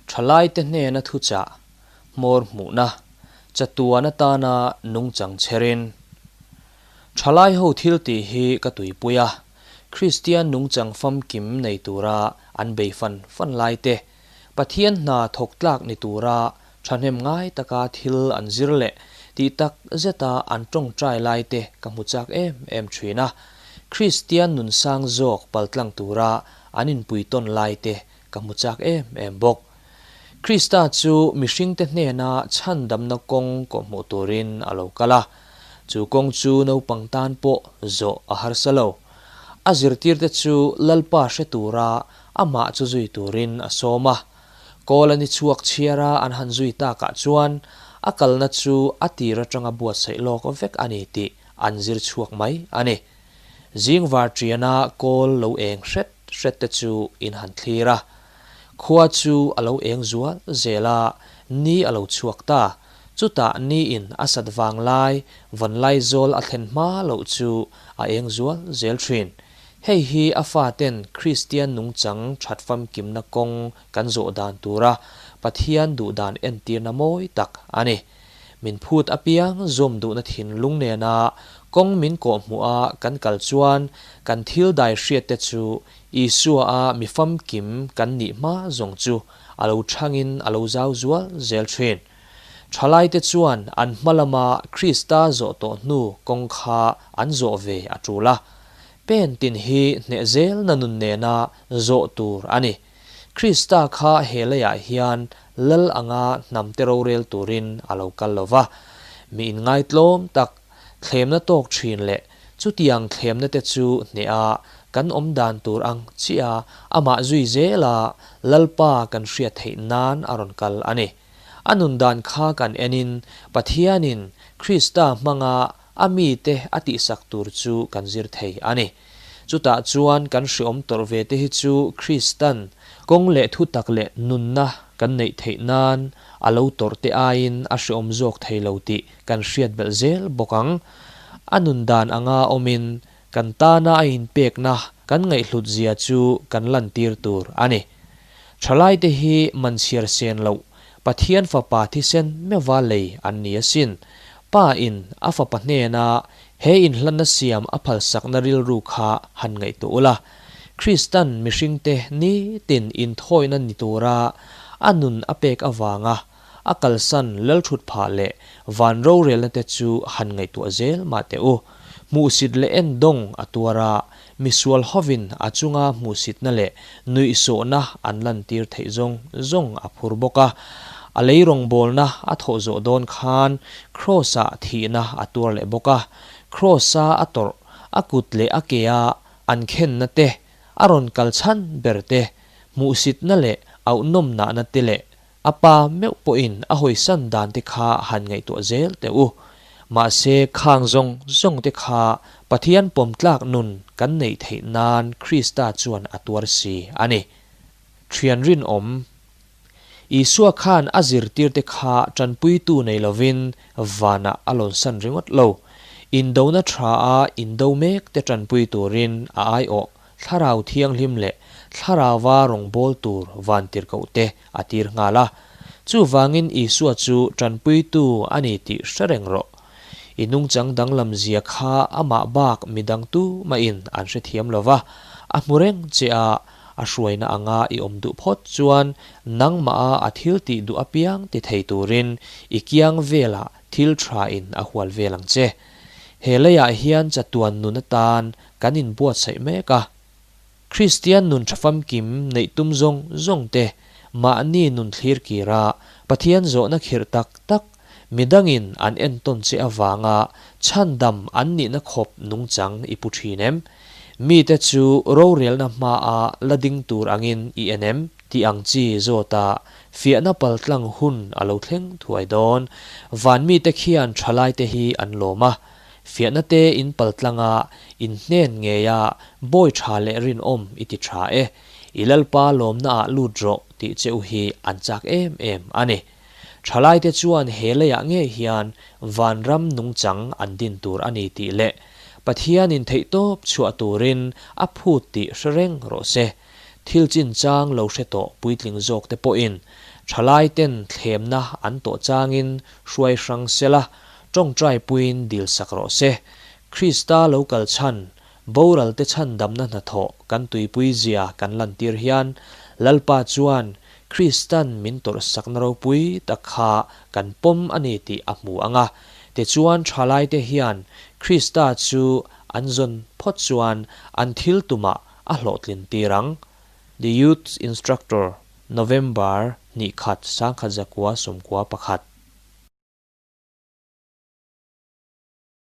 Thalaite hnena thuchah, hmawr hmuhna, chatuan atana nungchang chherin. Thalai ho thil tih hi ka tuipui a, Kristian nungchang famkim nei tura an bei fan fan lai te, Pathian hna thawk tlak ni tura thahnem ngai taka thil an zir leh tih tak zeta an tawngtai lai te ka hmu chak em em thin a. Kristian nun sang zawk paltlang tura an inpui tawn lai te ka hmu chak em em bawk. Krista chu mihringte hnena chhandamna kawng kawhhmuh turin a lo kal a, chu kawng chu naupang tan pawh zawh a harsa lo. A zirtirte chu Lalpa hre tura amah chu zui turin a sawm a. Kawl a ni chhuak chhiara an han zui takah chuan a kalna chu a tir atanga buatsaih lawk vek a ni tih an zir chhuak mai a ni. Zing var ṭiana kawl lo eng hret hret te chu in han thlir a. Khua chu a lo eng zual zel a, ni a lo chhuak ta. Chutah ni in a sat vang lai, vawn lai zawl a thlen hma loh chu a eng zual zel ṭhin. Hei hi a faten Kristian nungchang ṭhat famkimna kawng kan zawh dan tura Pathian duhdan entirna mawi tak a ni. Min phut apiang zawm duhna thinlung nena kawng min kawhhmuh a kan kal chuan kan thil dai hriat te chu Isua a mi famkim kan nih hma zawng chu a lo thangin a lo zau zual zel thin. Thalaite chuan an hma lama Krista zawh tawh hnu kawng kha an zawh ve a tul a. Pen tin hi hneh zelna nun nena zawh tur a ni. Krista kha he leiah hian lal anga hnamte rorel turin a lo kal lo va. Mi inngaitlawm tak, thlemna tawk thin leh chutiang thlemna te chu hneha kan awm dan tur ang chiah amah zui zela Lalpa kan hriat theih nan a rawn kal a ni. A nun dan kha kan enin Pathianin Krista hmanga a mite a tihsak tur chu kan zir thei a ni. Chutah chuan kan hreawm tawrh ve te hi chu Kristan kawng leh thutak leh nunna kan neih theih nan a lo tawrh te aiin a hreawm zawk thei lo tih kan hriat belh zel bawk ang. A nun dan anga awmin kan tana a inpekna kan ngaihhlut zia chu kan lantir tur a ni. Thalaite hi manchhiar sen loh Pathian Fapa thisen meuha lei an ni asin. Pa in a fapa hnena he inhlanna siam a phalsakna rilru kha han ngaihtuah ula. Kristan mihringte nitin inthawihna ni tura a nun a pek avanga a kalsan lalthut phah leh van rorelna te chu han ngaihtuah zel mah teh u. Hmuhsit leh endawng a tuar a, misual hovin a chunga hmuhsitna leh nuihsawhna an lantir theih zawng zawng a phur bawk a. A lei rawngbawlna a thawh zawh dawn khan Kraws-ah thihna a tuar leh bawk a. Kraws-a a tawrh, a kut leh a ke-a an khenna te, a rawn kal chhan ber te, hmuhsitna leh auhnawmnahna te leh A pa meuh pawhin a hawisan dan te kha han ngaihtuah zel teh u. Mahse khang zawng zawng te kha Pathian pawmtlak nun kan neih theih nan Krista chuan a tuar si a ni. Thian rinawm. Isua khan a zirtir te kha tanpuitu nei lovin vanah a lawnsan ringawt lo. Indona tha a indo mek te tanpui turin a aiawh Thlarau Thianghlim leh Thlarauva rawngbâwl tûr vântirhkohte a tîr nghâl a. Chuvângin Isua chu ṭanpuitu a ni tih hre reng rawh. I nungchang danglam zia kha amah bâk mi dang tu mahin an hrethiam lo va, a hmu reng che a, a hruaina anga i awm duh phawt chuan nangmaha a thil tih duh apiang ti thei tûrin i kiang vêlah thil ṭhain a hual vêl ang che. He leiah hian chatuan nun atân kan inbuatsaih mek a. Kristian nun tha famkim neih tum zawng zawng te, mahni nun thlir kira Pathian zawhna khirh tak tak, midangin an entawn che avanga chhandam an nihna khawp nungchang i pu thin em? Mite chu rorelna hmaa la ding tur angin i en em? Tih ang chi zawta fiahna paltlang hun a lo thleng thuai dawn. Van mite khian thalaite hi an lawm a. Fiahna te in paltlang a, in hnen ngei a, bawi tha leh rinawm i ti tha e. I Lalpa lawmna ah lut rawh tih che u hi an chak em em a ni. Thalaite chuan he leiah ngei hian vanram nungchang an din tur a ni tih leh Pathianin theihtawp chhuah turin a phut tih hre reng rawh se. Thil chinchang lo hre tawh puitling zawkte pawhin thalaiten thlemna an tawh changin hruai hrang sela, tawngtaipuiin dilsak rawh se. Krista lo kal chhan, boralte chhandamna hnathawh kan tuipui zia kan lantir hian Lalpa chuan Kristan min tawrhsakna ropui tak kha kan pawm a ni tih a hmu ang a. Tichuan thalaite hian Krista chu an zawn phawt chuan an thil tumah a hlawhtlin tir ang. The Youth Instructor, November, 21, 1991.